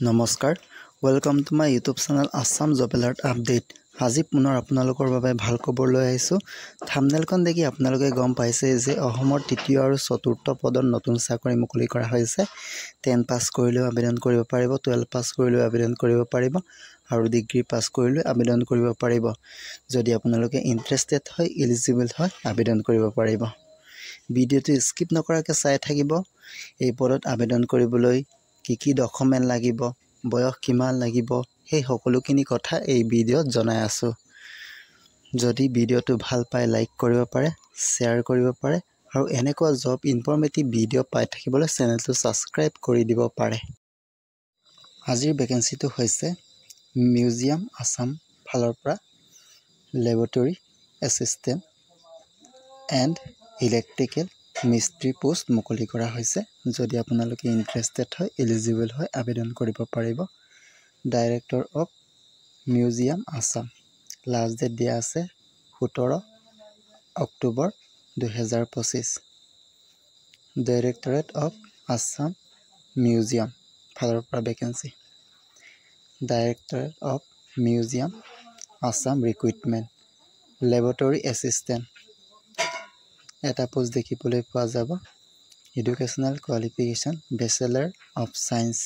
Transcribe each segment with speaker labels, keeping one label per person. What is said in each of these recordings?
Speaker 1: নমস্কাৰ, welcome to my YouTube channel Assam Job Alert Update। আজি পুনৰ আপোনালোকৰ বাবে ভাল খবৰ লৈ আহিছোঁ। থামনেলখন দেখি আপোনালোকে গম পাইছে যে অসমৰ তৃতীয় আৰু চতুৰ্থ পদত নতুন চাকৰি মুকলি কৰা হৈছে। 10 পাছ কৰিলেও আবেদন কৰিব পাৰিব, 12 পাছ কৰিলেও আবেদন কৰিব পাৰিব আৰু ডিগ্ৰী পাছ কৰিলেও আবেদন কৰিব পাৰিব। যদি আপোনালোকে ইণ্টাৰেষ্টেড হয়, ইলিজিবল হয়, আবেদন কৰিব পাৰিব। ভিডিঅ'টো স্কিপ নকৰাকৈ চাই থাকিব। এই পদত আবেদন কৰিবলৈ কি কি ডকুমেণ্ট লাগিব, বয়স কিমান লাগিব, সেই সকলোখিনি কথা এই ভিডিঅ'ত জনাই আছোঁ। যদি ভিডিঅ'টো ভাল পায়, লাইক কৰিব পাৰে, শ্বেয়াৰ কৰিব পাৰে আৰু এনেকুৱা জব ইনফৰ্মেটিভ ভিডিঅ' পাই থাকিবলৈ চেনেলটো ছাবস্ক্ৰাইব কৰি দিব পাৰে। আজিৰ ভেকেঞ্চিটো হৈছে মিউজিয়াম আছাম ফালৰ পৰা লেবৰেটৰী এছিষ্টেণ্ট এণ্ড ইলেক্ট্ৰিকেল মিস্ত্ৰী পোষ্ট মুকলি কৰা হৈছে। যদি আপোনালোকে ইণ্টাৰেষ্টেড হয়, এলিজিবল হয়, আবেদন কৰিব পাৰিব। Director of museum Assam, last date দিয়া আছে 17 October 2025। Directorate of Assam museum ফালৰ পৰা vacancy. Directorate of Museum Assam recruitment, laboratory assistant এটা পোষ্ট দেখিবলৈ পোৱা যাব। Educational qualification Bachelor of Science।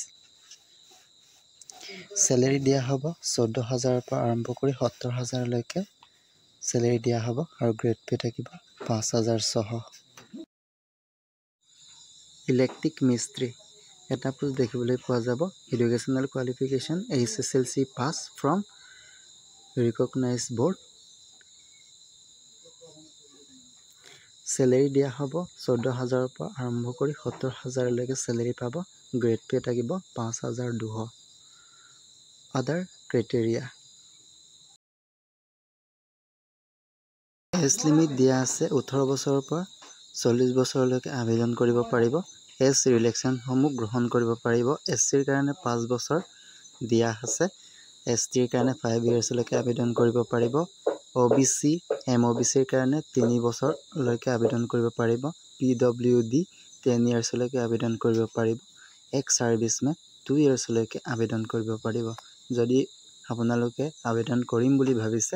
Speaker 1: Salary দিয়া হ'ব 14 হাজাৰৰ পৰা আৰম্ভ কৰি 70 হাজাৰলৈকে চেলেৰি দিয়া হ'ব আৰু গ্ৰেড পে' থাকিব 5600। ইলেক্ট্ৰিক মিস্ত্ৰী এটা পোষ্ট দেখিবলৈ পোৱা যাব। Educational qualification HSLC pass from recognise board। Salary দিয়া হ'ব 14 হাজাৰৰ পৰা আৰম্ভ কৰি 70 হাজাৰলৈকে চেলেৰি পাব। গ্ৰেড পে' থাকিব 5200। আদাৰ ক্ৰাইটেৰিয়া, এজ লিমিট দিয়া আছে 18 বছৰৰ পৰা 40 বছৰলৈকে আবেদন কৰিব পাৰিব। এজ ৰিলেক্সেশ্যনসমূহ গ্ৰহণ কৰিব পাৰিব। এছ চিৰ কাৰণে 5 বছৰ দিয়া আছে, এছ টিৰ কাৰণে 5 ইয়েৰ্ছলৈকে আবেদন কৰিব পাৰিব। অ' বি চি, এম অ' বি চিৰ কাৰণে 3 বছৰলৈকে আবেদন কৰিব পাৰিব। পি ডব্লিউ ডি 10 ইয়েৰ্ছলৈকে আবেদন কৰিব পাৰিব। এক্স ছাৰ্ভিচমেন 2 ইয়েৰ্ছলৈকে আবেদন কৰিব পাৰিব। যদি আপোনালোকে আবেদন কৰিম বুলি ভাবিছে,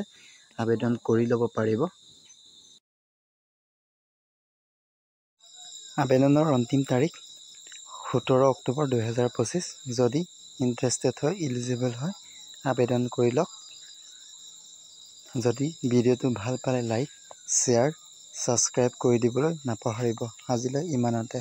Speaker 1: আবেদন কৰি ল'ব পাৰিব। আবেদনৰ অন্তিম তাৰিখ 17 অক্টোবৰ 2025। যদি ইণ্টাৰেষ্টেড হয়, ইলিজিবল হয়, আবেদন কৰি লওক। যদি ভিডিঅ'টো ভাল পালে লাইক, শ্বেয়াৰ, ছাবস্ক্ৰাইব কৰি দিবলৈ নাপাহৰিব। আজিলৈ ইমানতে।